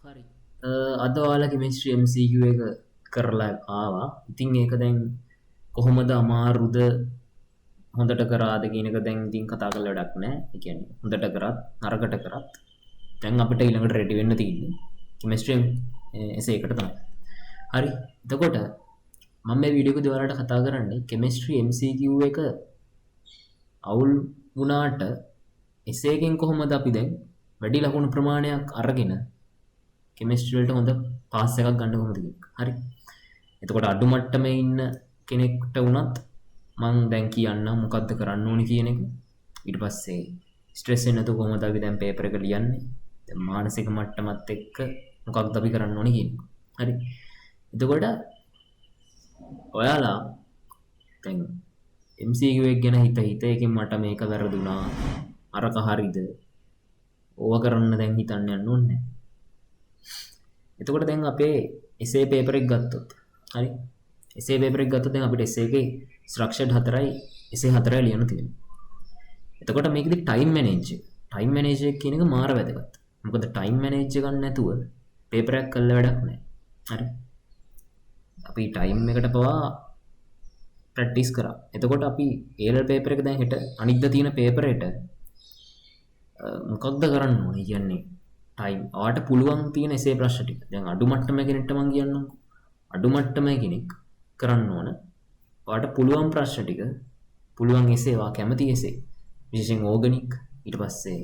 හරි. අද ඔයාලා කෙමිස්ට්‍රි MCQ එක කරලා ආවා. ඉතින් ඒක දැන් කොහොමද අමාරුද හොඳට කරාද කියන එක දැන් ඉතින් කතා කරලා වැඩක් නෑ. ඒ කියන්නේ හොඳට කරත් නරකට කරත් දැන් අපිට ඊළඟට රෙඩි වෙන්න තියෙන්නේ කෙමිස්ට්‍රි එසේ එකට තමයි. හරි. එතකොට මම මේ වීඩියෝ එකේදී ඔයාලට කතා කරන්නේ කෙමිස්ට්‍රි MCQ එක අවුල් වුණාට එසේ එකෙන් කොහොමද අපි දැන් වැඩි ලකුණු ප්‍රමාණයක් අරගෙන කෙමිස්ට්‍රි වලට හොඳ පාස් එකක් ගන්න කොහොමද කියන එක. හරි. එතකොට අඩු මට්ටමේ ඉන්න කෙනෙක්ට වුණත් මං දැන් කියන්නම් මොකද්ද කරන්න ඕනි කියන එක. ඊට පස්සේ ස්ට්‍රෙස් වෙන්නේ නැතුව කොහොමද අපි දැන් පේපර් එක ලියන්නේ? දැන් මානසික මට්ටමත් එක්ක මොකක්ද අපි කරන්න ඕනි කියන එක. හරි. එතකොට ඔයාලා දැන් MCQ එක ගැන හිත හිත ඒකෙන් මට මේක වැරදුනා අරක හරිද ඕව කරන්න දැන් හිතන්න යන්න ඕනේ නැහැ. එතකොට දැන් අපේ එසේ පේපර් එක ගත්තොත් හරි එසේ පේපර් එක ගත්තොත් දැන් අපිට එසේ එකේ ස්ට්‍රක්චර්ඩ් 4යි එසේ 4යි ලියන්න තියෙනවා. එතකොට මේකෙදි ටයිම් මැනේජ් එක ටයිම් මැනේජ් එක කියන එක මාර වැදගත්. මොකද ටයිම් මැනේජ් එකක් නැතුව පේපර් එකක් කරලා වැඩක් නැහැ. හරි. අපි ටයිම් එකට පවා ප්‍රැක්ටිස් කරා. එතකොට අපි ඒ ලෙවල් පේපර් එක දැන් හෙට අනිද්දා තියෙන පේපර් එකට මොකක්ද කරන්න ඕනේ කියන්නේ ටයිම් ඔයාට පුළුවන් තියෙන එසේ ප්‍රශ්න ටික. දැන් අඩු මට්ටමේ කෙනෙක්ට මං කියන්නම්කෝ. අඩු මට්ටමේ කෙනෙක් කරන්න ඕන ඔයාට පුළුවන් ප්‍රශ්න ටික පුළුවන් එසේ ඔයා කැමති එසේ විශේෂයෙන් ඕගනික් ඊට පස්සේ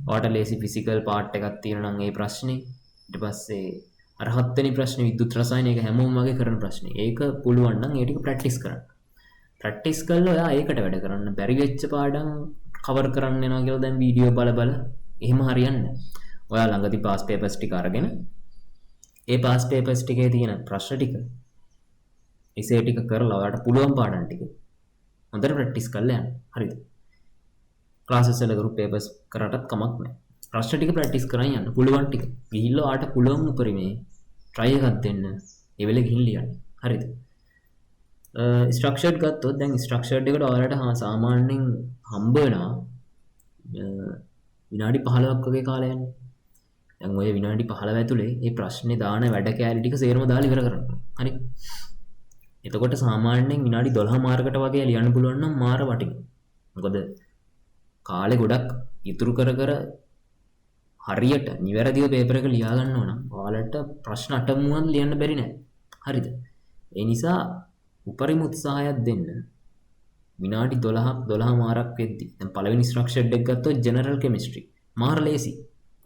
ඔයාට ලේසි ෆිසිකල් පාර්ට් එකක් තියෙනවා නම් ඒ ප්‍රශ්නේ ඊට පස්සේ අර හත්වෙනි ප්‍රශ්නේ විද්‍යුත් රසායන එක හැමෝම වගේ කරන ප්‍රශ්නේ. ඒක පුළුවන් නම් ඒ ටික ප්‍රැක්ටිස් කරන්න. ප්‍රැක්ටිස් කරලා ඔයා ඒකට වැඩ කරන්න. බැරි වෙච්ච පාඩම් කවර් කරන්න යනවා කියලා දැන් වීඩියෝ බල බල එහෙම හරියන්නේ නැහැ. ඔයා ළඟදී පාස් පේපර්ස් ටික අරගෙන ඒ පාස් පේපර්ස් ටිකේ තියෙන ප්‍රශ්න ටික එසේ ටික කරලා ඔයාට පුළුවන් පාඩම් ටික හොඳට ප්‍රැක්ටිස් කරලා යන්න. හරිද? ක්ලාසස් වල ගෲප් පේපර්ස් කරාටත් කමක් නැහැ. ප්‍රශ්න ටික ප්‍රැක්ටිස් කරන් යන්න පුළුවන් ටික. ගිහිල්ලා ඔයාට පුළුවන් උපරිමේ try එකක් දෙන්න. ඒ වෙලේ ගිහින් ලියන්න. හරිද? ස්ට්‍රක්චර්ඩ් ගත්තොත් දැන් ස්ට්‍රක්චර්ඩ් එකට ඔයාලට සාමාන්‍යයෙන් හම්බ වෙනවා විනාඩි 15ක් වගේ කාලයක් යන්නේ. දැන් ඔය විනාඩි 15 ඇතුලේ මේ ප්‍රශ්නේ දාන වැඩ කෑලි ටික සේරම දාලා ඉවර කරන්න. හරි. එතකොට සාමාන්‍යයෙන් විනාඩි 12 මාර්ගකට වගේ ලියන්න පුළුවන් නම් මාර වටිනවා. මොකද කාලේ ගොඩක් ඉතුරු කර කර හරියට නිවැරදිව පේපර් එක ලියා ගන්න ඕන නම් ඔයාලට ප්‍රශ්න අටමුවක් ලියන්න බැරි නෑ. හරිද? ඒ නිසා උපරිම උත්සාහයක් දෙන්න විනාඩි 12ක් 12 මාරක් වෙද්දි දැන් පළවෙනි ස්ට්‍රක්චර්ඩ් එක ගත්තොත් ජෙනරල් කෙමිස්ට්‍රි මාර ලේසි.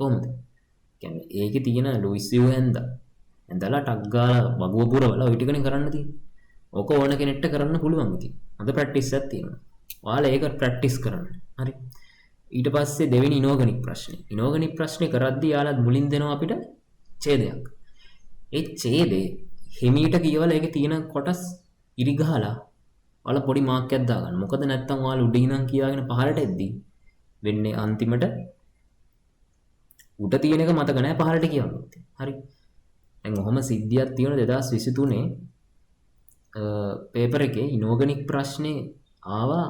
කොහොමද? කියන්නේ ඒකේ තියෙන ලුයිස් ව්‍යු ඇඳලා ඇඳලා ටක් ගාලා වගුව පුරවලා ඔය ටිකනේ කරන්න තියෙන්නේ. ඕක ඕන කෙනෙක්ට කරන්න පුළුවන් ඉතින්. හොඳ ප්‍රැක්ටිස් එකක් තියෙනවා. ඔයාලා ඒක ප්‍රැක්ටිස් කරන්න. හරි. ඊට පස්සේ දෙවෙනි ඉනෝගනික් ප්‍රශ්නේ. ඉනෝගනික් ප්‍රශ්නේ කරද්දී යාළුවා මුලින් දෙනවා අපිට ඡේදයක්. ඒ ඡේදේ හිමීට කියවලා ඒකේ තියෙන කොටස් ඉරි ගහලා ඔයාලා පොඩි මාක් එකක් දාගන්න. මොකද නැත්තම් ඔයාලා උඩ ඉඳන් කියාගෙන පහළට එද්දී වෙන්නේ අන්තිමට උඩ තියෙන එක මතක නෑ පහළට කියවන්න. හරි. දැන් ඔහොම සිද්ධියක් තියෙන 2023 පේපර් එකේ ඉනෝගනික් ප්‍රශ්නේ ආවා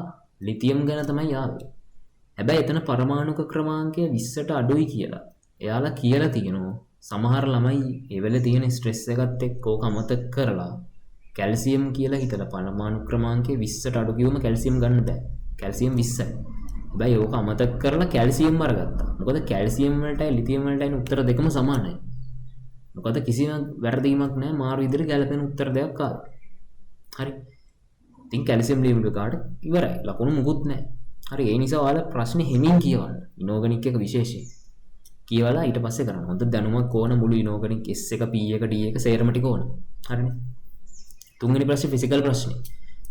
ලිතියම් ගැන තමයි ආවේ. හැබැයි එතන පරමාණුක ක්‍රමාංකය 20ට අඩුයි කියලා එයාලා කියලා තියෙනවා. සමහර ළමයි ඒ වෙලේ තියෙන ස්ට්‍රෙස් එකත් එක්ක ඕක අමතක කරලා කැල්සියම් කියලා හිතලා පරමාණු ක්‍රමාංකය 20ට අඩු කිව්වම කැල්සියම් ගන්න බෑ. කැල්සියම් 20යි. හැබැයි ඕක අමතක කරලා කැල්සියම් අරගත්තා. මොකද කැල්සියම් වලටයි ලිතියම් වලටයි උත්තර දෙකම සමානයි. මොකද කිසිම වැරදීමක් නෑ මාරු විදිහට ගැලපෙන උත්තර දෙකක් ආවා. හරි. ඉතින් කැල්සියම් ලියමු කාට ඉවරයි. ලකුණු මුකුත් නෑ. හරි ඒ නිසා ඔයාලා ප්‍රශ්නේ හිමින් කියවන්න. ඉනෝගනික් එක විශේෂයෙන්. කියවලා ඊට පස්සේ කරන්න. හොඳ දැනුමක් ඕන මුළු ඉනෝගනික් S එක P එක D එක සේරම ටික ඕන. හරිනේ. තුන්වෙනි ප්‍රශ්නේ ෆිසිකල් ප්‍රශ්නේ.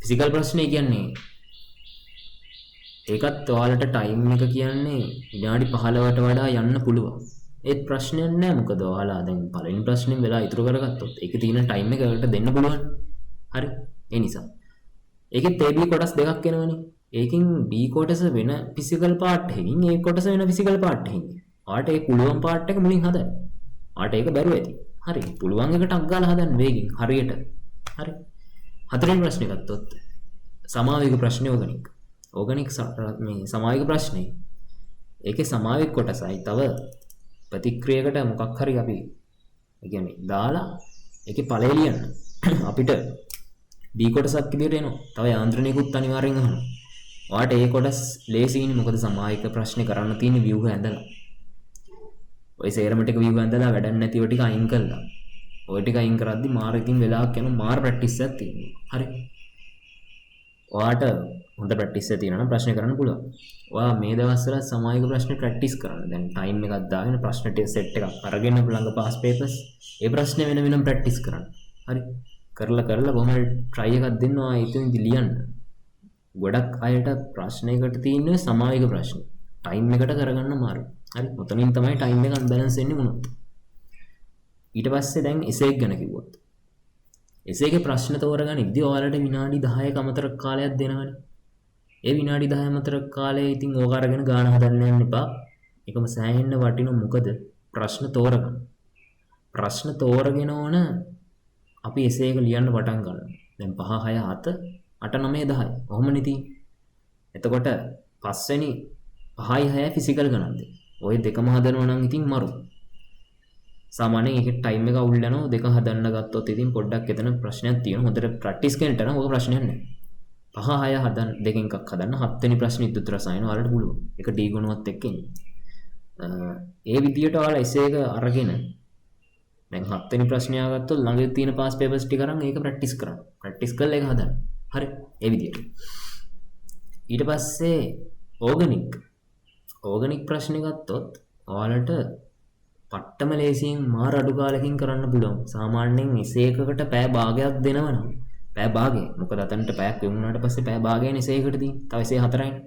ෆිසිකල් ප්‍රශ්නේ කියන්නේ ඒකත් ඔයාලට ටයිම් එක කියන්නේ විනාඩි 15ට වඩා යන්න පුළුවන්. ඒත් ප්‍රශ්නයක් නෑ මොකද ඔයාලා දැන් පළවෙනි ප්‍රශ්نين වෙලා ඉතුරු කරගත්තොත් ඒකේ තියෙන ටයිම් එක ඔයාලට දෙන්න පුළුවන්. හරි. ඒ නිසා ඒකෙත් A B කොටස් දෙකක් එනවනේ. ඒකෙන් B කොටස වෙන ෆිසිකල් පාර්ට් එකකින් A කොටස වෙන ෆිසිකල් පාර්ට් එකකින්. ඔයාලට ඒ පුළුවන් පාර්ට් එක මුලින් හදන්න. ඔයාලට ඒක බැරුව ඇති. හරි. පුළුවන් එක ටක් ගාලා හදන්න වේගෙන් හරියට. හරි. හතරවෙනි ප්‍රශ්නේ ගත්තොත් සමාවේග ප්‍රශ්නේ ඕගනික්. ඕගනික් මේ සමාවේග ප්‍රශ්නේ ඒකේ සමාවේග කොටසයි තව ප්‍රතික්‍රියකට මොකක් හරි අපි ඒ කියන්නේ දාලා ඒකේ ඵලය ලියන්න. අපිට B කොටසක් විදියට එනවා. තව යාන්ත්‍රණයකුත් අනිවාර්යෙන් අහනවා. ඔයාට ඒ කොටස් ලේසියිනේ, මොකද සමායික ප්‍රශ්නේ කරන්න තියෙන ව්‍යුහ ඇඳලා. ඔය සේරම ටික ව්‍යුහ ඇඳලා වැඩක් නැතිව ටික අයින් කළා. ඔය ටික අයින් කරද්දි මාර ඉතින් වෙලාවක් යනවා, මාර ප්‍රැක්ටිස් එකක් තියෙනවා. හරි. ඔයාට හොඳ ප්‍රැක්ටිස් එකක් තියෙනවා නම් ප්‍රශ්න කරන්න පුළුවන්. ඔයා මේ දවස්වල සමායික ප්‍රශ්න ප්‍රැක්ටිස් කරන්න. දැන් ටයිම් එකක් දාගෙන ප්‍රශ්න ටික සෙට් එකක් අරගෙන ළඟ පාස් පේපර්ස් ඒ ප්‍රශ්න වෙන වෙනම ප්‍රැක්ටිස් කරන්න. හරි. කරලා කරලා කොහොම හරි ට්‍රයි එකක් දෙන්න ඔයා එතනදි ලියන්න. ගොඩක් අයට ප්‍රශ්නයකට තියෙන්නේ සමායික ප්‍රශ්න. ටයිම් එකට කරගන්න අමාරුයි. හරි. ඔතනින් තමයි ටයිම් එක අන්බැලන්ස් වෙන්නේ වුණොත්. ඊට පස්සේ දැන් එසේ එක ගැන කිව්වොත්. එසේ එකේ ප්‍රශ්න තෝරගනිද්දි ඔයාලට විනාඩි 10ක අමතර කාලයක් දෙනවනේ. ඒ විනාඩි 10 අමතර කාලය ඉතින් ඕක අරගෙන ගාන හදන්න යන්න එපා. ඒකම සෑහෙන්න වටිනවා, මොකද ප්‍රශ්න තෝරගන්න. ප්‍රශ්න තෝරගෙන ඕන අපි එසේ එක ලියන්න පටන් ගන්නවා. දැන් 5 6 7 8 9 10 ඔහොමනේ තියෙන්නේ. එතකොට පස්වෙනි 5යි 6යි ෆිසිකල් ගණන් දෙක. ඔය දෙකම හදනවා නම් ඉතින් මරු. සාමාන්‍යයෙන් ඒකේ ටයිම් එක අවුල් යනවා. දෙක හදන්න ගත්තොත් ඉතින් පොඩ්ඩක් එතන ප්‍රශ්නයක් තියෙනවා. හොඳට ප්‍රැක්ටිස් කෙනෙක්ට නම් ඔක ප්‍රශ්නයක් නෑ. 5 6 හදන්න දෙකෙන් එකක් හදන්න හත්වෙනි ප්‍රශ්න විද්‍යුත් රසායන ඔයාලට පුළුවන්. ඒක ඩී ගුණවත් එක්ක එන්නේ. ඒ විදියට ඔයාලා එසේ එක අරගෙන දැන් හත්වෙනි ප්‍රශ්නය ගත්තොත් ළඟ තියෙන පාස් පේපර්ස් ටික අරන් ඒක ප්‍රැක්ටිස් කරන්න. ප්‍රැක්ටිස් කරලා ඒක හදන්න. හරි. ඒ විදියට. ඊට පස්සේ ඕගනික් ඕගනික් ප්‍රශ්නේ ගත්තොත් ඔයාලට පට්ටම ලේසියෙන් මාර අඩු කාලෙකින් කරන්න පුළුවන්. සාමාන්‍යයෙන් එසේ එකකට පැය භාගයක් දෙනවනම් පැය භාගය. මොකද අතනට පැයක් වෙන් වුණාට පස්සේ පැය භාගයනේ එසේ එකකට තියෙන්නේ. තව එසේ හතරයිනේ.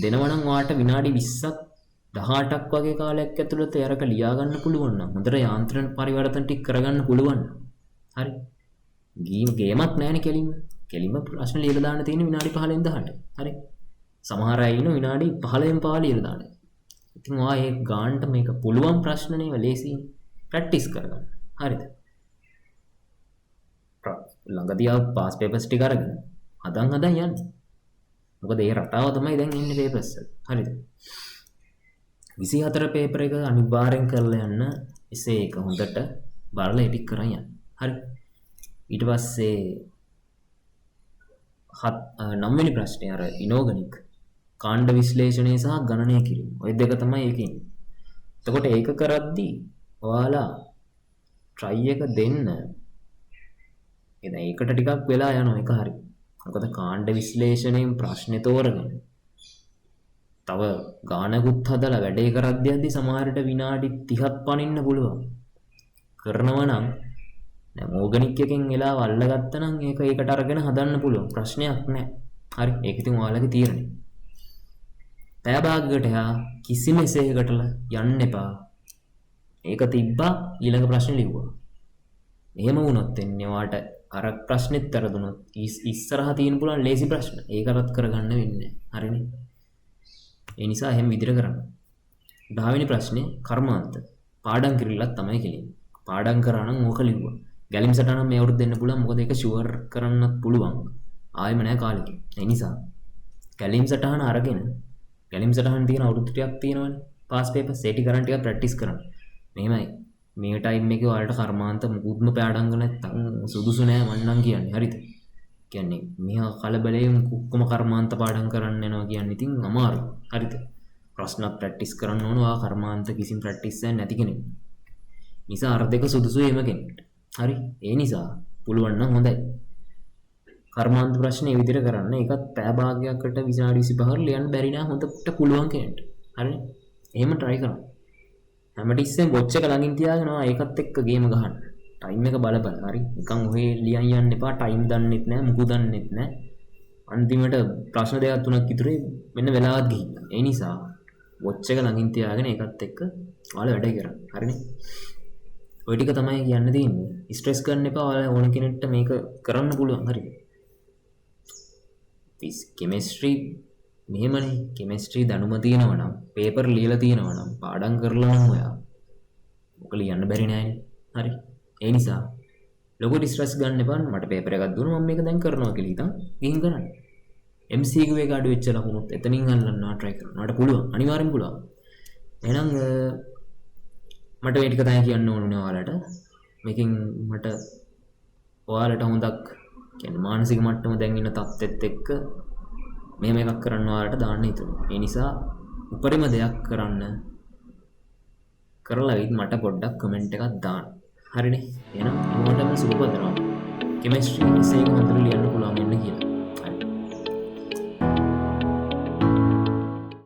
දෙනවනම් ඔයාට විනාඩි 20ක් 18ක් වගේ කාලයක් ඇතුළත අරක ලියා ගන්න පුළුවන් නම් හොඳට යාන්ත්‍රණ පරිවර්තන ටික කරගන්න පුළුවන් නම් හරි. ගේමක් නෑනේ කෙලින්ම. කෙලින්ම ප්‍රශ්න ලියලා දාන්න තියෙන්නේ විනාඩි 15න් 18. හරි. සමහර අය ඉන්න විනාඩි 15න් පවා ලියලා දාන්න. ඉතින් ඔයා ඒ ගානට මේක පුළුවන් ප්‍රශ්න නේ ලේසියෙන් ප්‍රැක්ටිස් කරගන්න. හරිද? ළඟදී ආව පාස් පේපර්ස් ටික අරගෙන හදන් හදන් යන්න. මොකද ඒ රටාව තමයි දැන් ඉන්නේ පේපර්ස් වල. හරිද? 24 පේපර් එක අනිවාර්යෙන් කරලා යන්න. එසේ එක හොඳට බලලා ඒ ටික කරන් යන්න. හරි. ඊට පස්සේ 9 වෙනි ප්‍රශ්නේ අර ඉනෝගනික් කාණ්ඩ විශ්ලේෂණය සහ ගණනය කිරීම. ඔය දෙක තමයි ඒකේ ඉන්නේ. එතකොට ඒක කරද්දී ඔයාලා try එක දෙන්න. එතන ඒකට ටිකක් වෙලා යනවා ඒක හරි. මොකද කාණ්ඩ විශ්ලේෂණයෙන් ප්‍රශ්නේ තෝරගෙන තව ගානකුත් හදලා වැඩේ කරද්දී යද්දී සමහරට විනාඩි 30ක් පනින්න පුළුවන්. කරනවා නම් දැන් ඕගනික් එකෙන් වෙලාව අල්ලගත්තා නම් ඒක ඒකට අරගෙන හදන්න පුළුවන්. ප්‍රශ්නයක් නෑ. හරි. ඒක ඉතින් ඔයාලගේ තීරණය. පැය භාගයකට එහා කිසිම එසේකටල යන්න එපා. ඒක තිබ්බා ඊළඟ ප්‍රශ්නේ ලිව්වා. එහෙම වුණොත් එන්නේ ඔයාට අර ප්‍රශ්නෙත් වැරදුනොත් ඉස්සරහා තියෙන පුළුවන් ලේසි ප්‍රශ්න. ඒක අරත් කරගන්න වෙන්නේ නෑ. හරිනේ. ඒ නිසා එහෙම විදිහට කරන්න. 10 වෙනි ප්‍රශ්නේ කර්මාන්ත. පාඩම් කිරිල්ලක් තමයි කෙලින්නේ. පාඩම් කරා නම් ඕක ලිව්වා. ගැලිම් සටහන මේ අවුරුද්ද දෙන්න පුළුවන්. මොකද ඒක ෂුවර් කරන්නත් පුළුවන්. ආයෙම නෑ කාලෙක. ඒ නිසා ගැලිම් සටහන අරගෙන ගැලිම් සටහන තියෙන අවුරුදු ටිකක් තියෙනවනේ. පාස් පේපර්ස් ඒ ටික කරන් ටිකක් ප්‍රැක්ටිස් කරන්න. මෙහෙමයි. මේ ටයිම් එකේ ඔයාලට කර්මාන්ත මුකුත්ම පාඩම් කරන්න නැත්තම් සුදුසු නෑ මං නම් කියන්නේ. හරිද? කියන්නේ මෙහා කලබලයෙන් ඔක්කොම කර්මාන්ත පාඩම් කරන්න යනවා කියන්නේ ඉතින් අමාරුයි. හරිද? ප්‍රශ්නත් ප්‍රැක්ටිස් කරන්න ඕන. ඔයා කර්මාන්ත කිසිම ප්‍රැක්ටිස් එකක් නැති කෙනෙක්. නිසා අර දෙක සුදුසු එහෙම කෙනෙක්ට. හරි. ඒ නිසා පුළුවන් නම් හොඳයි. කර්මාන්ත ප්‍රශ්න ඒ විදිහට කරන්න. ඒකත් පැය භාගයකට විනාඩි 25කට ලියන්න බැරි නෑ හොඳට පුළුවන් කෙනෙක්ට. හරිනේ? එහෙම try කරන්න. හැමතිස්සෙම වොච් එක ළඟින් තියාගෙන ඔයා ඒකත් එක්ක ගේම ගහන්න. ටයිම් එක බල බල. හරි. නිකන් ඔහේ ලියන් යන්න එපා. ටයිම් දන්නෙත් නෑ, මුකු දන්නෙත් නෑ. අන්තිමට ප්‍රශ්න දෙකක් තුනක් ඉතුරුයි මෙන්න වෙලාවත් ගිහිල්ලා. ඒ නිසා වොච් එක ළඟින් තියාගෙන ඒකත් එක්ක ඔයාලා වැඩ කරන්න. හරිනේ? ඔය ටික තමයි කියන්න තියෙන්නේ. ස්ට්‍රෙස් ගන්න එපා. ඔයාලා ඕන කෙනෙක්ට මේක කරන්න පුළුවන්. හරිද? කෙමිස්ට්‍රි මෙහෙමනේ. කෙමිස්ට්‍රි දැනුම තියෙනවා නම්, පේපර් ලියලා තියෙනවා නම්, පාඩම් කරලා නම් ඔයා ඔක ලියන්න බැරි නෑනේ. හරි. ඒ නිසා ලොකු ස්ට්‍රෙස් ගන්න එපා. මට පේපර් එකක් දුන්නා මම මේක දැන් කරනවා කියලා හිතන් ගිහින් කරන්න. MCQ එක අඩු වෙච්ච ලකුණුත් එතනින් අල්ලන්න try කරන්න. ඔයාලට පුළුවන්. අනිවාර්යෙන් පුළුවන්. එහෙනම් මට මේ ටික තමයි කියන්න ඕන උනේ ඔයාලට. මේකෙන් මට ඔයාලට හොඳක් කියන්නේ මානසික මට්ටම දැන් ඉන්න තත්ත්වෙත් එක්ක මෙහෙම එකක් කරන්න ඔයාලට දාන්න හිතුණා. ඒ නිසා උපරිම දෙයක් කරන්න කරලා ඇවිත් මට පොඩ්ඩක් කමෙන්ට් එකක් දාන්න. හරිනේ. එහෙනම් හැමෝටම සුබ පතනවා. කෙමිස්ට්‍රි එසේ එක හොඳට ලියන්න පුළුවන් වෙන්න කියලා.